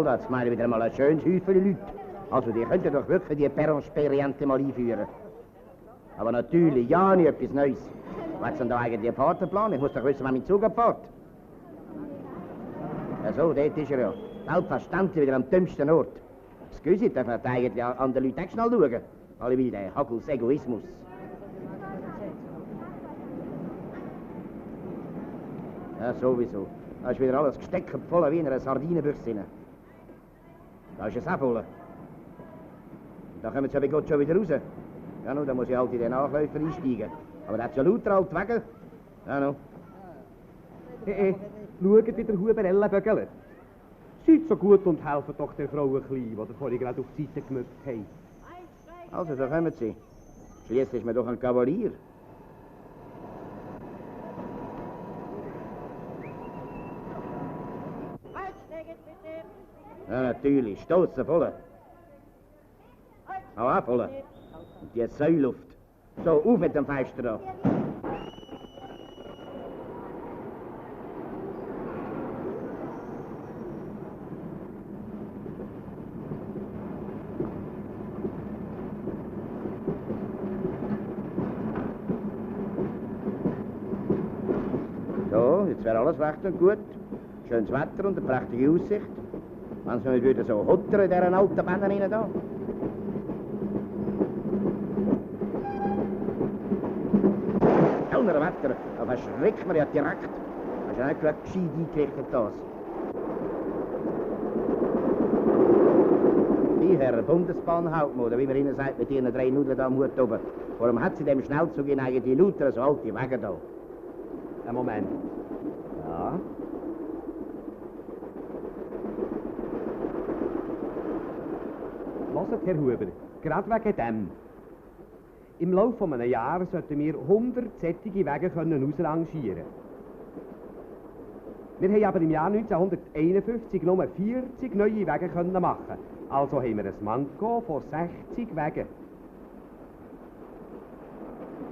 Das meine wieder mal ein schönes Häufchen Leute. Also die könnten doch wirklich die Perronsperriente mal einführen. Aber natürlich, ja, nicht etwas Neues. Was ist denn da eigentlich der Fahrtenplan? Ich muss doch wissen, wann mein Zug abfährt. Ja so, dort ist er ja. Selbstverständlich wieder am dümmsten Ort. Excuse, darf man eigentlich an den Leuten auch schnell schauen. Alle will der Hagels Egoismus. Ja, sowieso. Da ist wieder alles gesteckt voll wie in einer Sardinenbüchse. Da ist es auch voll. Und da kommen sie ja bei Gott schon wieder raus. Ja, nun, da muss ich halt in den Nachläufer einsteigen. Aber da hat ja lauter alt Wege. Ja, nun. Schaut, wie der Huber Ella bögelt. Seid so gut und helfen doch der Frau ein bisschen, die ihr vorhin gerade auf die Seite gemüpft habt. Also, da kommen sie. Schließlich ist man doch ein Kavalier. Ja, natürlich. Stoßen voll. Hau ab, voll. Und die Säuluft. So, auf mit dem Fenster da. So, jetzt wäre alles recht und gut. Schönes Wetter und eine prächtige Aussicht. Wenn sie nicht würden so hottern in dieser alten Bänder rein da. Schöner Wetter, da verschreckt man ja direkt. Hast du nicht gerade gescheit eingerichtet das? Die Herr Bundesbahnhauptmann, oder wie man ihnen sagt, mit ihren 3 Nudeln da am Hut oben. Warum hat sie dem Schnellzug in eigentlich lauter so alte Wege da? Einen Moment. Ja. Hört, Herr Huber, gerade wegen dem. Im Laufe eines Jahres sollten wir 100 solche Wege ausrangieren. Wir haben aber im Jahr 1951 nur 40 neue Wege machen. Also haben wir ein Manko von 60 Wegen.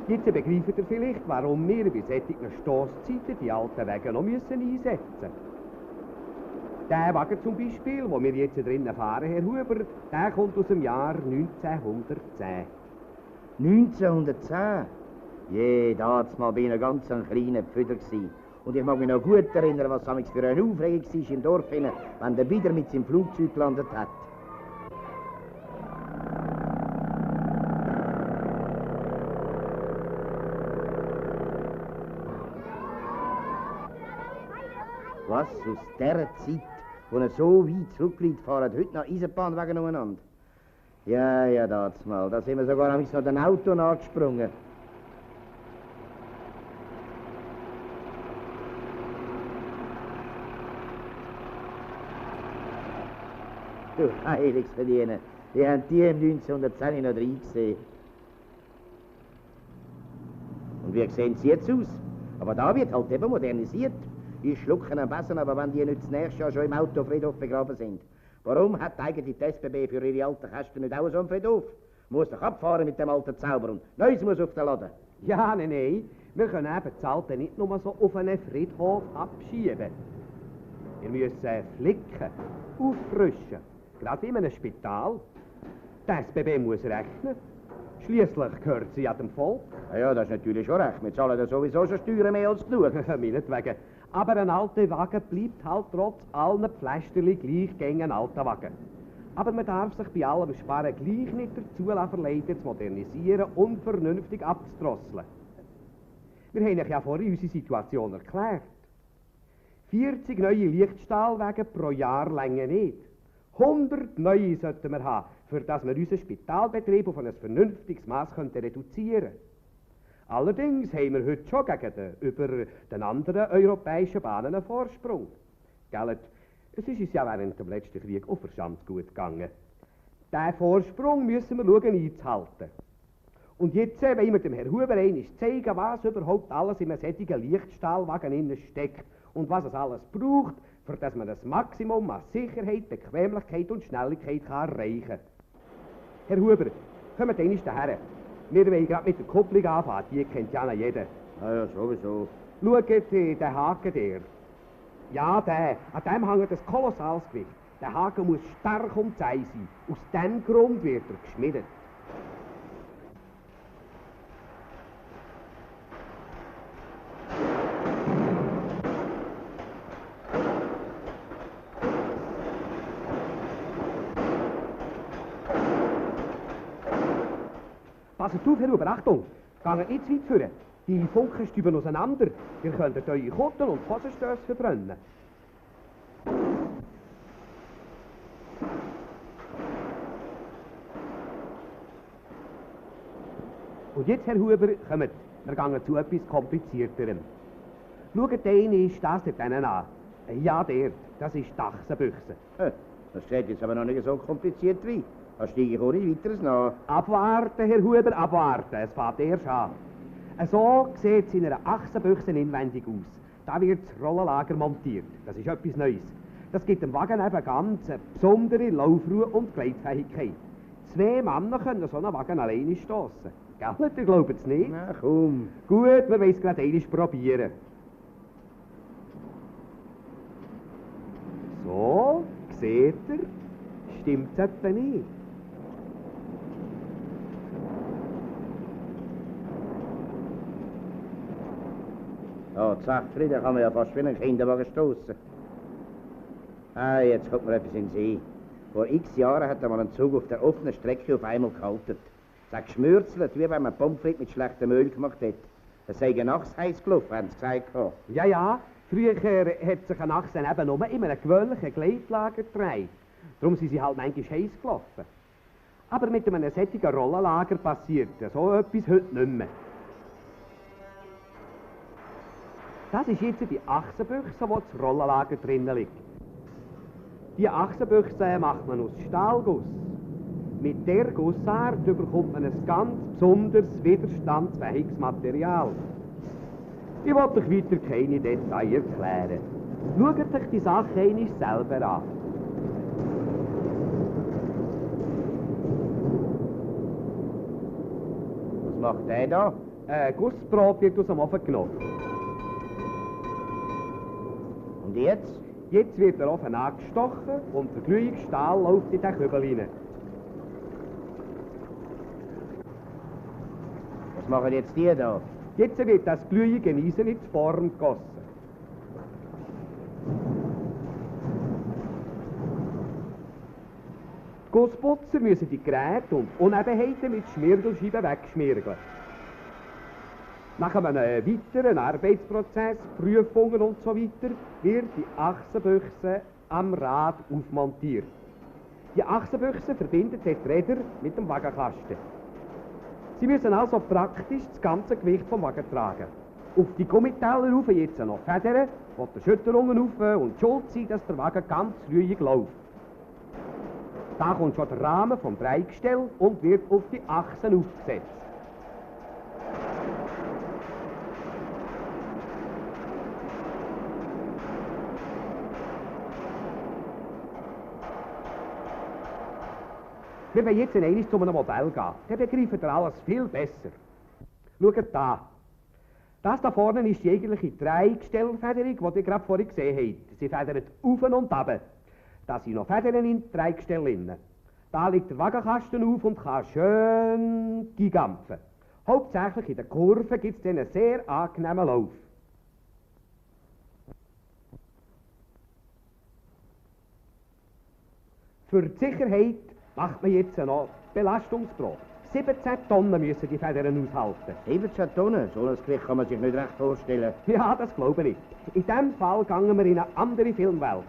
Jetzt begreift ihr vielleicht, warum wir bei solchen Stosszeiten die alten Wege noch einsetzen müssen. Der Wagen zum Beispiel, wo wir jetzt drinnen fahren, Herr Huber, der kommt aus dem Jahr 1910. 1910? Je, damals war ich noch ganz ein kleiner Pfüder. Und ich mag mich noch gut erinnern, was damals für eine Aufregung war im Dorf, wenn der wieder mit seinem Flugzeug gelandet hat. Was, aus dieser Zeit, wo er so weit zurückliegt, fahren heute noch Eisenbahnwagen umeinander? Ja, da sind wir sogar noch den Auto nachgesprungen. Du heiliges Verdienen, die haben die im 1910 noch reingesehen. Und wie sehen sie jetzt aus? Aber da wird halt eben modernisiert. Die schlucken am Bessen, aber wenn die nicht das nächste Jahr schon im Autofriedhof begraben sind. Warum hat eigentlich die SBB für ihre alten Kästen nicht auch so einen Friedhof? Muss doch abfahren mit dem alten Zauber und Neues muss auf den Laden. Ja, nein. Wir können eben das Alte nicht nur so auf einen Friedhof abschieben. Wir müssen flicken, auffrischen. Gerade wie in einem Spital. Die SBB muss rechnen. Schliesslich gehört sie ja dem Volk. Ja, das ist natürlich schon recht. Wir zahlen ja sowieso schon Steuern mehr als genug. Meinetwegen. Aber ein alter Wagen bleibt halt trotz allen Pflästerli gleich gegen einen alten Wagen. Aber man darf sich bei allem Sparen gleich nicht dazu verleiten, zu modernisieren und vernünftig abzudrosseln. Wir haben euch ja vorhin unsere Situation erklärt. 40 neue Lichtstahlwagen pro Jahr länger nicht. 100 neue sollten wir haben, für dass wir unseren Spitalbetrieb auf ein vernünftiges Maß reduzieren könnten. Allerdings haben wir heute schon über den anderen europäischen Bahnen einen Vorsprung. Gell? Es ist uns ja während dem letzten Krieg auch verdammt gut gegangen. Diesen Vorsprung müssen wir schauen einzuhalten. Und jetzt wollen wir dem Herrn Huber einmal zeigen, was überhaupt alles in einem solchen Lichtstahlwagen innen steckt und was es alles braucht, für dass man das Maximum an Sicherheit, Bequemlichkeit und Schnelligkeit erreichen kann. Herr Huber, kommt einmal daher. Wir wollen gerade mit der Kupplung anfangen, die kennt ja jeder. Ja, sowieso. Schaut, den Haken der. Ja, der. An dem hängt ein kolossales Gewicht. Der Haken muss stark und zäh sein. Aus diesem Grund wird er geschmiedet. Passet auf, Herr Huber, Achtung! Geht nicht zu weit führen. Die Funken stüben auseinander. Ihr könntet eure Kutten und Hosenstöße verbrennen. Und jetzt, Herr Huber, kommt. Wir gehen zu etwas Komplizierterem. Schaut einmal das dort an. Ja, der. Das ist die Achsenbüchse. Das steht jetzt aber noch nicht so kompliziert wie. Da steige ich auch nicht weiteres nach. Abwarten, Herr Huber, abwarten. Es fährt erst an. So sieht es in einer Achsenbüchse inwendig aus. Da wird das Rollenlager montiert. Das ist etwas Neues. Das gibt dem Wagen eben ganz eine besondere Laufruhe und Gleitfähigkeit. 2 Männer können so einen Wagen alleine stossen. Gell, ihr glaubt es nicht? Na komm. Gut, wir wollen es gerade einmal probieren. So, seht ihr? Stimmt's etwa nicht? Ja, die Sache, da kann man ja fast wie einen Kinderwagen stoßen. Ah, jetzt kommt mir etwas in den Sinn. Vor x Jahren hat einmal ein Zug auf der offenen Strecke auf einmal gehalten. Es hat geschmürzelt, wie wenn man Pommes frites mit schlechtem Öl gemacht hätte. Es sei nachts heiß gelaufen, haben sie gesagt. Ja, ja. Früher hat sich eine Achse eben nur in einem gewöhnlichen Gleitlager gedreht. Darum sind sie halt manchmal heiß gelaufen. Aber mit einem solchen Rollenlager passiert so etwas heute nicht mehr. Das ist jetzt die Achsenbüchse, wo das Rollenlager drinnen liegt. Die Achsenbüchse macht man aus Stahlguss. Mit der Gussart bekommt man ein ganz besonderes widerstandsfähiges Material. Ich will euch weiter keine Details erklären. Schaut euch die Sache einmal selber an. Was macht der da? Gussbrot wird aus dem Ofen genommen. Und jetzt? Jetzt wird der Ofen angestochen und der glühende Stahl läuft in den Kübel rein. Was machen jetzt die da? Jetzt wird das glühende Eisen in die Form gegossen. Die Gussputzer müssen die Geräte und Unebenheiten mit Schmirgelscheiben wegschmirgeln. Nach einem weiteren Arbeitsprozess, Prüfungen und so weiter, wird die Achsenbüchse am Rad aufmontiert. Die Achsenbüchse verbindet die Räder mit dem Wagenkasten. Sie müssen also praktisch das ganze Gewicht vom Wagen tragen. Auf die Gummiteller rauf jetzt noch Federn, die die Schütterungen auf und schuld sind, dass der Wagen ganz ruhig läuft. Da kommt schon der Rahmen vom Dreigestell und wird auf die Achsen aufgesetzt. Wir wollen jetzt einmal zu einem Modell gehen. Dann begreift ihr alles viel besser. Schaut da. Das da vorne ist die eigentliche Dreigestellfederung, die ihr gerade vorhin gesehen habt. Sie federt auf und runter. Da sind noch Federn in die Dreigestell drin. Da liegt der Wagenkasten auf und kann schön gigampfen. Hauptsächlich in den Kurven gibt es einen sehr angenehmen Lauf. Für die Sicherheit macht man jetzt noch Belastungsprobe. 17 Tonnen müssen die Federn aushalten. 17 Tonnen? So ein Gewicht kann man sich nicht recht vorstellen. Ja, das glaube ich nicht. In diesem Fall gehen wir in eine andere Filmwelt.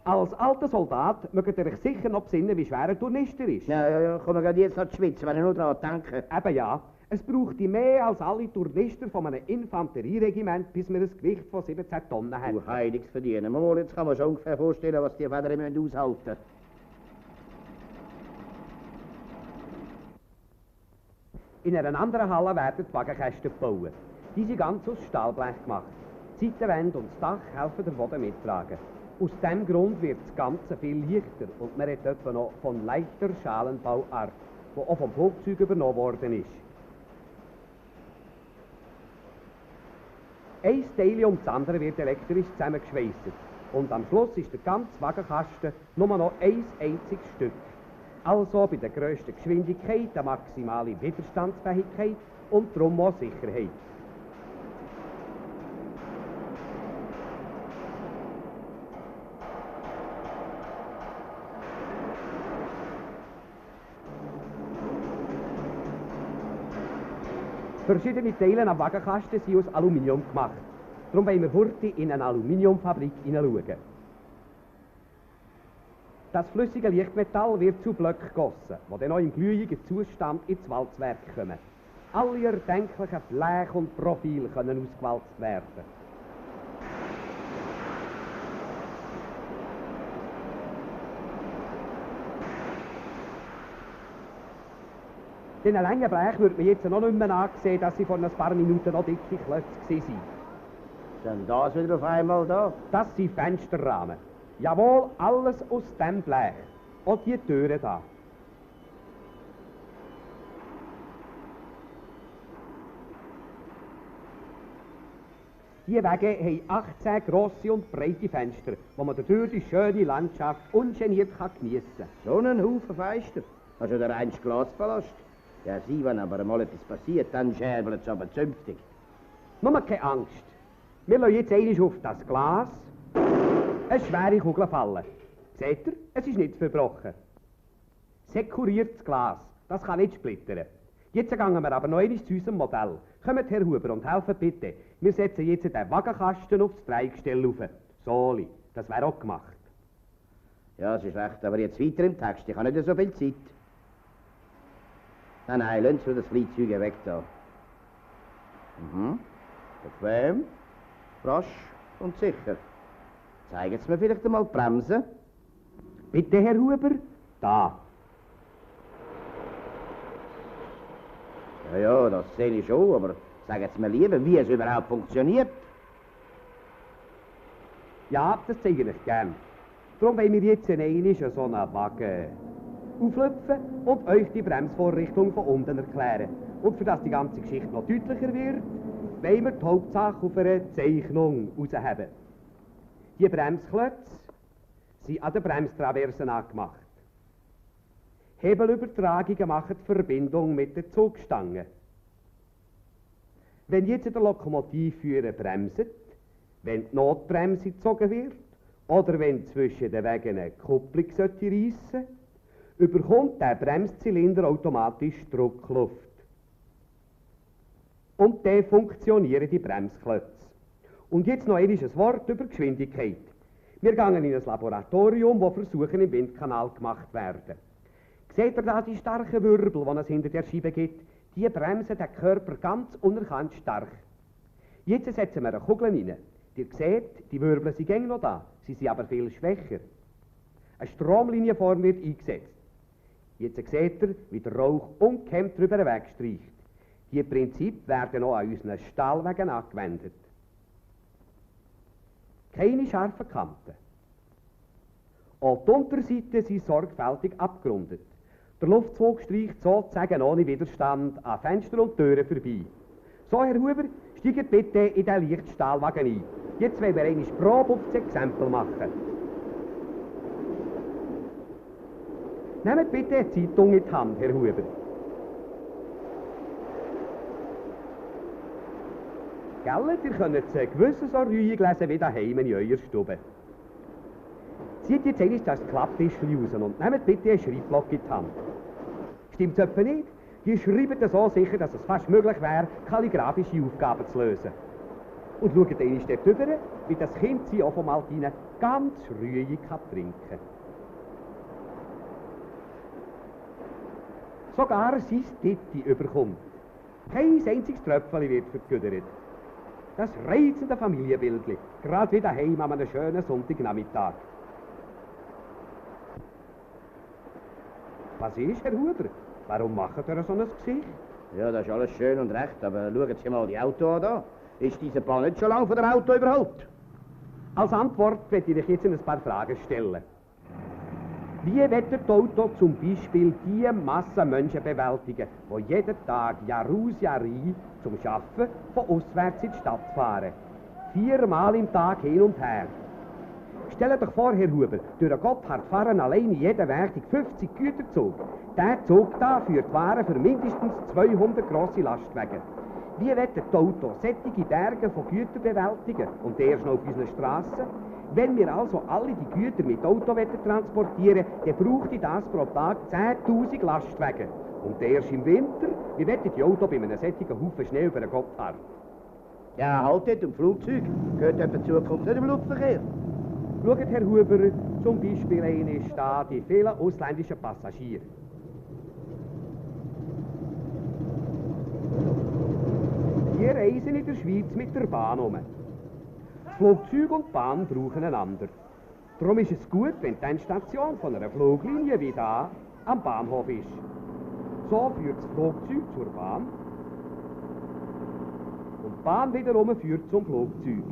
Als alter Soldat mögt ihr euch sicher noch besinnen, wie schwer ein Turnister ist. Ja, komm mir gerade jetzt noch zu schwitzen, wenn ich nur daran denke. Eben ja, es brauchte mehr als alle Turnister von einem Infanterieregiment, bis wir ein Gewicht von 17 Tonnen haben. Du heiliges Verdienen. Mal, jetzt kann man schon ungefähr vorstellen, was die Federn aushalten müssen. In einer anderen Halle werden die Wagenkästen gebaut. Die sind ganz aus Stahlblech gemacht. Die Seitenwände und das Dach helfen den Boden mittragen. Aus diesem Grund wird das Ganze viel leichter und man redet etwa noch von leichter Schalenbauart, die auch vom Flugzeug übernommen worden ist. Ein Teil um das andere wird elektrisch zusammengeschweißt und am Schluss ist der ganze Wagenkasten nur noch ein einziges Stück. Also bei der grössten Geschwindigkeit eine maximale Widerstandsfähigkeit und darum auch Sicherheit. Verschiedene Teile am Wagenkasten sind aus Aluminium gemacht. Darum wollen wir heute in eine Aluminiumfabrik hineinschauen. Das flüssige Lichtmetall wird zu Blöcken gegossen, die dann noch im glühigen Zustand ins Walzwerk kommen. Alle erdenklichen Blech und Profile können ausgewalzt werden. Den langen Blech wird man jetzt noch nicht mehr ansehen, dass sie vor ein paar Minuten noch dicke Klötze waren. Ist denn das wieder auf einmal da? Das sind Fensterrahmen. Jawohl, alles aus dem Blech. Auch die Türen da. Die Wege haben 18 grosse und breite Fenster, wo man dadurch die schöne Landschaft ungeniert geniessen kann. So einen Haufen Fenster. Also der reinste Glaspalast. Ja, sieh, wenn aber mal etwas passiert, dann scherbelt es aber zünftig. Nur keine Angst. Wir lassen jetzt einmal auf das Glas eine schwere Kugel fallen. Seht ihr? Es ist nicht verbrochen. Sekuriertes Glas. Das kann nicht splittern. Jetzt gehen wir aber noch einmal zu unserem Modell. Kommt, Herr Huber, und helfen bitte. Wir setzen jetzt den Wagenkasten auf das Dreigestell rauf. Soli, das wäre auch gemacht. Ja, es ist recht, aber jetzt weiter im Text. Ich habe nicht so viel Zeit. Nein, lassen Sie das Fliehzeug weg da. Bequem, rasch und sicher. Zeigen Sie mir vielleicht einmal die Bremse. Bitte, Herr Huber, da. Ja, das sehe ich schon, aber sagen Sie mir lieber, wie es überhaupt funktioniert. Ja, das zeige ich gern. Darum wollen wir jetzt einmal so einen Wagen auflöpfen und euch die Bremsvorrichtung von unten erklären. Und für das die ganze Geschichte noch deutlicher wird, wollen wir die Hauptsache auf einer Zeichnung herausheben. Die Bremsklötze sind an den Bremstraversen angemacht. Hebelübertragungen machen die Verbindung mit den Zugstangen. Wenn jetzt der Lokomotivführer bremst, wenn die Notbremse gezogen wird oder wenn zwischen den Wegen eine Kupplung reissen sollte, überkommt der Bremszylinder automatisch Druckluft. Und dann funktionieren die Bremsklötze. Und jetzt noch einmal ein Wort über Geschwindigkeit. Wir gehen in ein Laboratorium, wo Versuche im Windkanal gemacht werden. Seht ihr da die starken Wirbel, die es hinter der Scheibe gibt? Die bremsen den Körper ganz unerkannt stark. Jetzt setzen wir eine Kugel rein. Ihr seht, die Wirbel sind gängig noch da, sie sind aber viel schwächer. Eine Stromlinienform wird eingesetzt. Jetzt seht ihr, wie der Rauch ungehemmt drüber wegstreicht. Diese Prinzipien werden auch an unseren Stahlwegen angewendet. Keine scharfen Kanten. Auch die Unterseiten sind sorgfältig abgerundet. Der Luftzug streicht sozusagen ohne Widerstand an Fenster und Türen vorbei. So, Herr Huber, steigt bitte in den Lichtstahlwagen ein. Jetzt wollen wir eine Probe auf das Exempel machen. Nehmt bitte eine Zeitung in die Hand, Herr Huber. Gell, ihr könnt ein gewisses so ruhig lesen wie daheim in eurer Stube. Zieht jetzt einmal das Klapptischchen raus und nehmt bitte einen Schreibblock in die Hand. Stimmt's etwa nicht? Die schreiben so sicher, dass es fast möglich wäre, kalligrafische Aufgaben zu lösen. und schaut einmal dort rüber, wie das Kind sie auf dem Altinen ganz ruhig kann trinken. Sogar sein Titti überkommt. Kein einziges Tröpfchen wird vergüdert. Das reizende Familienbildli, gerade wie daheim an einem schönen Sonntagnachmittag. Was ist, Herr Huber? Warum macht ihr so ein Gesicht? Ja, das ist alles schön und recht, aber schauen Sie mal die Auto an da. Ist dieser Bahn nicht schon lange von dem Auto überholt? Als Antwort werde ich euch jetzt ein paar Fragen stellen. Wie wird das Auto zum Beispiel die Masse Menschen bewältigen, die jeden Tag Jahr aus, Jahr ein zum Arbeiten von auswärts in die Stadt fahren? 4-mal im Tag hin und her. Stellt euch vor, Herr Huber, durch den Gotthard fahren alleine jeden Werktag 50 Güterzug. Der Zug da führt Waren für mindestens 200 grosse Lastwagen. Wie wird das Auto sättige Berge von Gütern bewältigen und erst noch auf unseren Strassen? Wenn wir also alle die Güter mit Auto transportieren, dann braucht das pro Tag 10.000 Lastwagen. Und erst im Winter, wie wird die Auto bei einem sättigen Haufen Schnee über den Gotthard? Ja, halt dort im Flugzeug. Gehört etwa die Zukunft nicht im Luftverkehr. Schaut, Herr Huber, zum Beispiel eine da die vielen ausländischen Passagiere. Die reisen in der Schweiz mit der Bahn um. Das Flugzeug und die Bahn brauchen einander. Darum ist es gut, wenn die Endstation von einer Fluglinie wie da am Bahnhof ist. So führt das Flugzeug zur Bahn und die Bahn wiederum führt zum Flugzeug.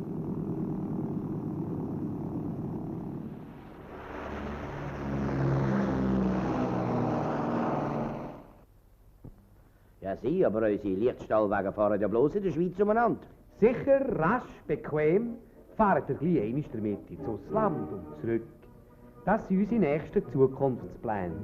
Ja, Sie, aber unsere Lichtstahlwagen fahren ja bloß in der Schweiz umeinander. Sicher, rasch, bequem, fahren ihr gleich einmal damit ins Ausland und zurück. Das sind unsere nächsten Zukunftspläne.